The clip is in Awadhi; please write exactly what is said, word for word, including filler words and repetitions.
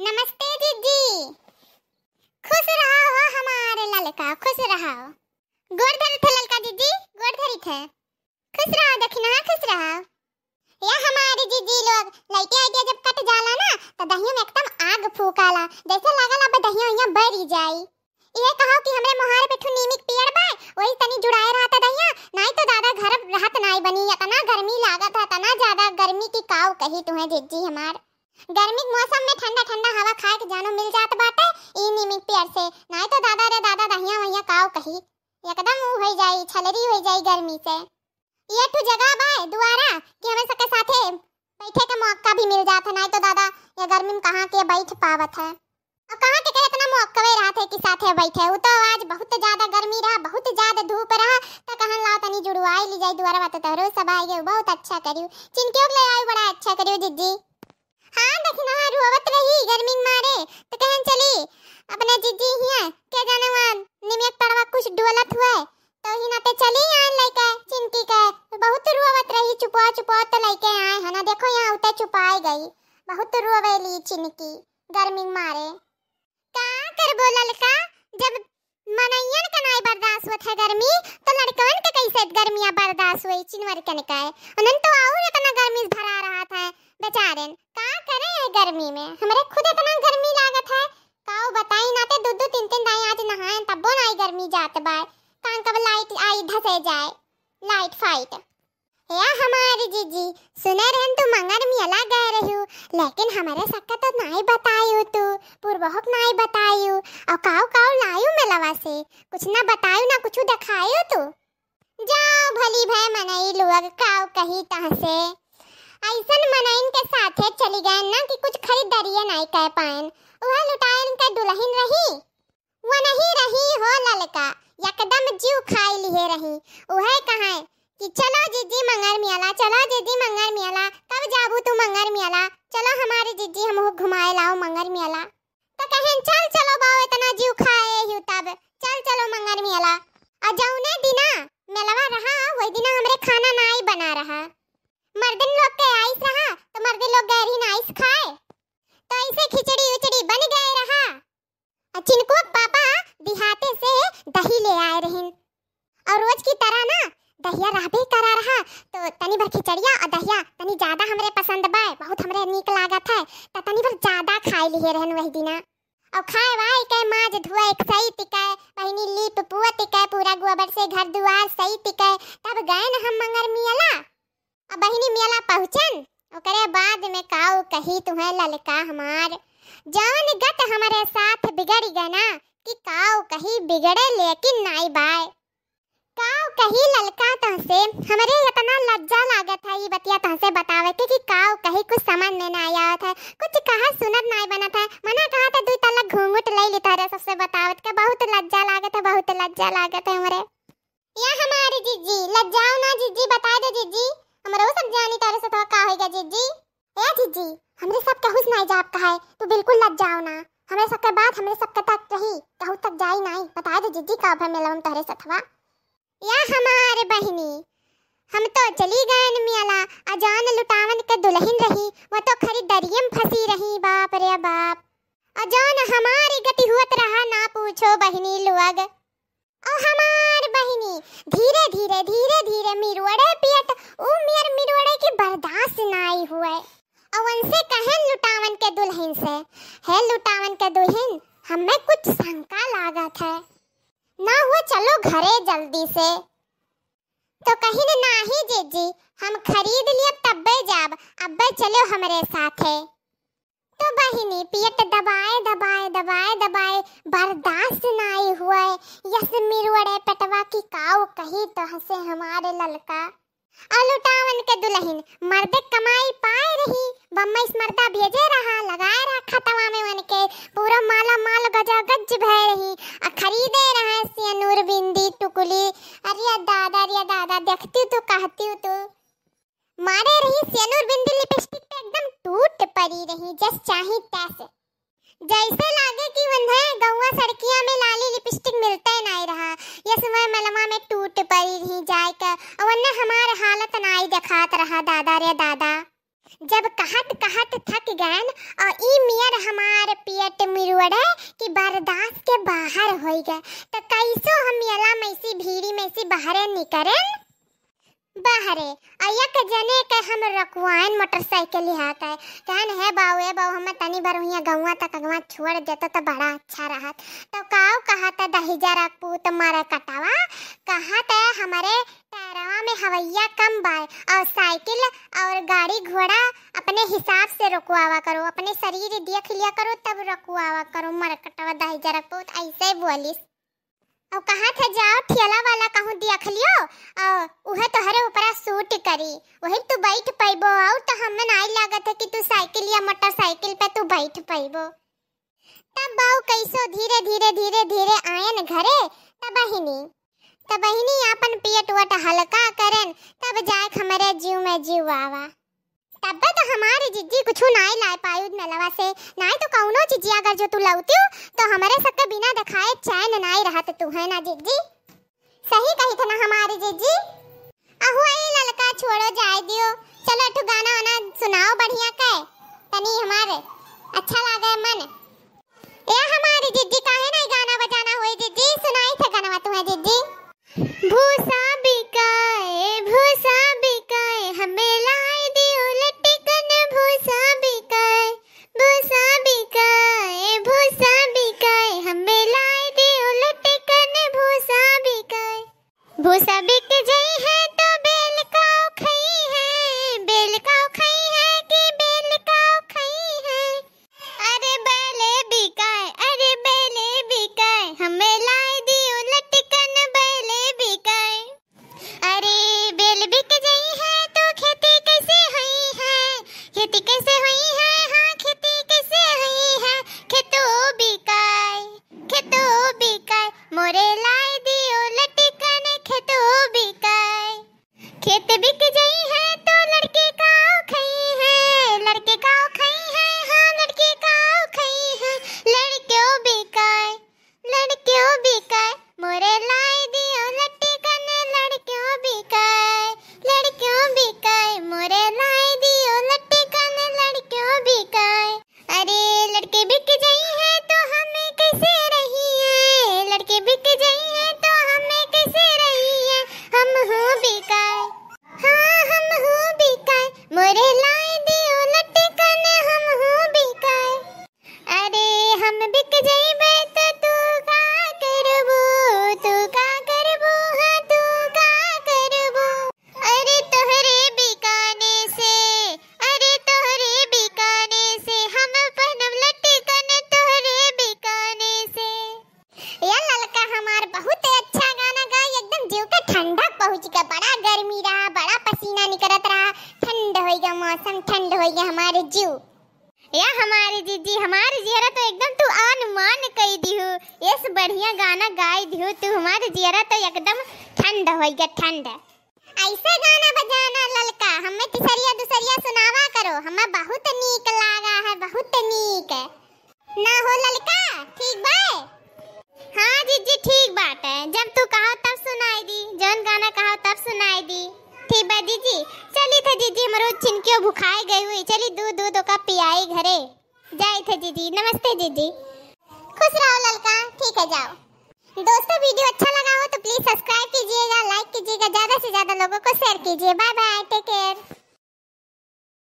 नमस्ते जिज्जी। खुश रहो हो हमारे ललका, खुश रहो। गोड़ धरी थे ललका जिज्जी, गोड़ धरी थे। खुश रहो दखिनहा, खुश रहो। या हमारे जिज्जी लोग, लाइटे आइटे जब कट जाला ना, त दहिया में एकदम आग फूकाला, जैसे लागल अब दहिया उहिया बरी जाई। इहे कहो कि हमरे मोहारे पे ठू नीमिक पेड़ बाय, वही तनी जुड़ाए रहता दहिया, नाई तो दादा घर रहत नाई बनी, इतना गर्मी लागत है, इतना ज्यादा गर्मी की काऊ कही तुहें जिज्जी हमार। गर्मी के मौसम में ठंडा ठंडा हवा खाए के जानो मिल जात बाटे ई नीमिक पेड़ से, नाई तो दादा रे दादा दहिया वहिया काऊ कही, एकदम ऊ होई जाई, छलरी होई जाई गर्मी से। ये ठू जगह बाय दुआरा कि हमें सबके साथे बैठे के मौका भी मिल जात है, नाई तो दादा ये गर्मी में कहाँ के बैठ पावत है। अब कहाँ के, के इतना मौकवे रहत है कि साथे बैठे। उ तो आज बहुत ज्यादा गर्मी रहा, बहुत ज्यादा धूप रहा, त कहन लाओ तनी जुड़वाई ली जाई दुआरा, बात तोहरो सब आए गए, बहुत अच्छा करियो। चिनकियो के ले आई, बड़ा अच्छा करियो जिज्जी। हाँ, दखिनहा रोवत रही गर्मी के मारे, त कहन चली अपने जिज्जी हिया, के जाने वहाँ निमिया के पेड़वा कुछ डोलत हुए, तो ही नाते चली आन लइके चिनकी के, बहुत रोवत रही, चुपवा चुपवा तो लइके आए है ना, देखो यहाँ उते चुपाई गई, बहुत रोवेली चिनकी गर्मी के मारे। का करबो ललका, जब मनइयन के नाई बर्दाश्त होत है गर्मी, तो लड़कवन के कैसे गर्मियाँ बर्दाश्त होई, चिनवरकन के? उन्हन तो और इतना गर्मी से भरा रहत है बेचारन, का करे है गर्मी में? हमरे खुद इतना गर्मी लागत है, काऊ बताई, नाते दो दो तीन तीन दाई आज नहाए, तब्बो नाई गर्मी जात बाय। कान कब लाइट आई धसे जाए, लाइट फाइट। या हमारी जिज्जी, सुने रहन तू मंगर मियला गए रहू, लेकिन हमरे सक्का तो नाई बतायू तू, पुरबहुक नाई बतायू, और काऊ काऊ लायू मेलवा से, कुछ ना बतायू ना कुछ देखायू तू। जाओ भली भय मनई लोग, काऊ कही तहसे, ऐसन मनइन के साथे चली गए ना कि कुछ खरीदारिये नाई कर पाएन। वह लुटायन के दुल्हन रही, वो नहीं रही हो ललका, एकदम जीव खाई लिहे रही। उहे कहे कि चलो जिज्जी मंगर मियला, चलो जिज्जी मंगर मियला, कब जाबू तू मंगर मियला, चलो हमारे जिज्जी हमहू घुमाए लाओ मंगर मियला। तो कहेन चल चलो बाऊ, इतना जीव खाए ही तब, चल चलो मंगर मियला। और जौने दिना मेलवा रहा, वही दिना हमरे खाना नाई बना रहा। मर्दन लोग के आइस रहा, तो मर्दे लोग गए रही नाइस खाए, तो ऐसे खिचड़ी उचड़ी बन गए रहा। आ चिनकुआ के पापा दिहाते से दही ले आए रहिन। और रोज की तरह ना दहिया रहबे करा रहा, तो तनी भर खिचड़िया और दहिया तनी ज्यादा हमरे पसंद बाय, बहुत हमरे नीक लागत है, तो तनी भर ज्यादा खाए लिहे रहन वही दिना। और खाए वाए के माज धुए एक सही तिके, बहिनी लीप पुअ तिके, पूरा गोबर से घर दुआर सही तिके, तब गए न हम मंगर मियला। अब बहिनी मेला पहुँचन, ओकरे बाद में काऊ कही तुहें ललका हमार, जवन गत हमरे साथ बिगड़ गए ना, कि काऊ कही बिगड़े लेकिन नाई बाय। काऊ कही ललका तहसे, हमरे इतना लज्जा लागत है ई बतिया तहसे बतावे के, कि काऊ कही कुछ समझ में नाई आवत है, कुछ कहा सुनत नाई बनत है। मना कहा तो दुई तलक घूंघट ले ली तोहरे सबसे बतावत के, बहुत लज्जा लागत है, बहुत लज्जा लागत है हमरे। या हमारी जिज्जी, लज्जाओ ना जिज्जी, बताए दे जिज्जी, हमरो सब जानी तोरे सथवा का होइगा जिज्जी। ए जिज्जी, हमरे सब केहू से नाई जाब कहाए, तू बिल्कुल लज्जाओ ना, हमरे सबके बात हमरे सबके तक रही, केहू तक जाई नाई, बताए दे जिज्जी का भर मेलवा में तोरे सथवा। या हमारे बहिनी, हम तो चली गए न मियाला, अजान लुटावन के दुल्हन रही, वो तो खरीदारिये में फंसी रही, बाप रे बाप। अजान हमारी गति हुअत रहा, ना पूछो बहिनी लोग। और हमार बहिनी धीरे धीरे, धीरे धीरे मिरवड़े पियत, ऊ मियर मिरवड़े की बर्दाश्त नाई हुए। और उनसे कहेन लुटावन के दुल्हन से, "हे लुटावन के दुल्हन, हमें कुछ शंका लागत है, ना हुए चलो घरे जल्दी से।" तो कहिन, "नाही जीजी, हम खरीद लियब तब्बे जाब, अब्बे चलो हमरे साथे।" तो बहिनी पियत दबाए, दबाए, दबाए, दबाए, बर्दाश्त नाई हुए, यस मिरवड़े पेटवा की काऊ कही तोहसे हमारे ललका। आ लुटावन के दुल्हन मर्दे कमाई पाए रही, बम्बई से मर्दा भेजे रहा, लगाए रहा खतवा में उनके, पूरा माला माल गजा गज भय रही, आ खरीदे रहा सेनुर बिंदी टुकुली। अरे दादा, अरे दादा, देखती तू कहती तू। मारे रही सेनुर बिंदी लिपस्टिक पे एकदम टूट पड़ी रही, जस चाही तैसे। जैसे लागे कि उन्हें गौवा सड़किया में लाली लिपस्टिक मिलते नाई रहा, यस वह मलवा में टूट पड़ी रही जाए के, और उन्हें हमार हालत नाई देखात रहा दादा रे दादा। जब कहत कहत थक गएन और ई मियर हमार ठीक है, त कैसो हम यला में से भीड़ी में से बहरे निकरेन, बहरे, अउ एक जने के हम रकुआएन मोटरसाइकिल यहाँ के, कहन, "हे बाऊ, ए बाऊ, हमें तनी भर हुइया गौवा तक अगवा छोड़ देतो त बड़ा अच्छा रहत।" तो काऊ कहत है दहिजरा पूत मरकटवा, कहत है, "हमरे टैरवा में हवैया कम बाय, अउ साइकिल अउ गाड़ी घोड़ा अपने हिसाब से रोकवावा करो, अपने शरीर देख लिया करो, तब रोकवावा करो।" मरकटवा दहिजरा पूत ऐसे बोलिस। अउ कहत है, "जाओ ठेला वाला कहूँ देख लियो, अउ उहे तोहरे ऊपरा सूट करी, वही तू बैठ पैबो, अउ तो हमें नाई लागत है कि तू साइकिल या मोटरसाइकिल पे तू बैठ पैबो।" तब बाऊ कैसो धीरे धीरे धीरे धीरे आयन घरे, तबहिनी, तबहिनी आपन पेट वट हल्का करेन, तब जाए हमरे जीव में जीव आवा। तब्बे तो हमारी जिज्जी कुछु नाई लाए पायुद मेलवा से, नाई तो कौनो चीजिया अगर जो तू लौतियो, तो हमरे सबके बिना देखाए चैन नाई रहत तू, है ना जिज्जी? सही कही थे ना हमारी जिज्जी। अहु आई ललका छोड़ो जाए दियो, चलो एक ठो गाना वाना सुनाओ बढ़िया के, तनी हमारे अच्छा लागे मन। ए हमारी जिज्जी, काहे नहीं गाना बजाना होई जिज्जी? सुनाई थे गाना तुम्हें जिज्जी। भूसा बिकाए, भूसा बिकाए, हमें लाई दियो लटकन। भूसा बिकाए, भूसा बिकाए, भूसा बिकाए, हमें लाई दियो लटकन। भूसा बिकाए। भूसा बिक जई है तो बेल काऊ खई है, बेल काऊ खई है कि बेल काऊ खई है। अरे बैले बिकाए, अरे बैले बिकाए, हमें लाई दियो लटकन बैले बिकाए। अरे बेल बिक जई है तो खेती कैसे हुई है, खेती कैसे हुई है, हाँ खेती कैसे हुई है। खेतो बिकाए, खेतो बिकाए, मोरे लाई दियो लटकन खेतो बिकाए। खेत बिक जई है तो लड़के काऊ खई है, लड़के काऊ खई है, हाँ लड़के काऊ खई है। लड़कियों बिकाए, लड़कियों बिकाए, मोरे लाई दियो लटकन। लड़कियों बिकाए, लड़कियों बिकाए, मोरे लाई दियो लटकन। लड़कियों बिकाए। अरे लड़के बिक जई है तो हमें कैसे रही है, लड़के बिक जई है तो हमें कैसे रही है। हम हूँ बिकाए, हाँ हम हूँ बिकाए, मोरे लाई दियो लटकन। हम हूँ बिकाए। अरे हम बिक जइबे तो तू का करबो, तू का करबो, हाँ तू का करबो। अरे तोहरे बिकाने से, अरे तोहरे बिकाने से, हम पहनब लटकन तोहरे बिकाने से। या ललका हमार बहुत अच्छा गाना गाई, एकदम जीव के ठंडक पहुँच गया। बड़ा गर्मी रहा, बड़ा पसीना निकरत रहा, ठंड होइ गया मौसम, ठंड होइ गया हमारे जीव। या हमारी जिज्जी, हमारी जियरा तो एकदम तू आन मान कई दिहु। एस बढ़िया गाना गाई दिहु तू, हमारी जियरा तो एकदम ठंड होइ गया, ठंड। ऐसे गाना बजाना ललका, हमें तिसरिया दुसरिया सुनावा करो, हमें बहुत नीक लागा है, बहुत नीक। ना हो ललका, ठीक बाय? हाँ जिज्जी, ठीक बाटे, जब तू कहो तब सुनाई दी, जौन गाना कहो तब सुनाई दी। ठीक बा जिज्जी, चली थे जिज्जी, हमरो छिनकियो भुखाए गई हुई, चली दूध दूध ओका पियाई घरे। जाई थे जिज्जी, नमस्ते जिज्जी। खुश रहो ललका, ठीक है जाओ। दोस्तों, video अच्छा लगा हो तो please subscribe कीजिएगा, like कीजिएगा, ज्यादा से ज्यादा लोगों को share कीजिए। Bye bye, take care।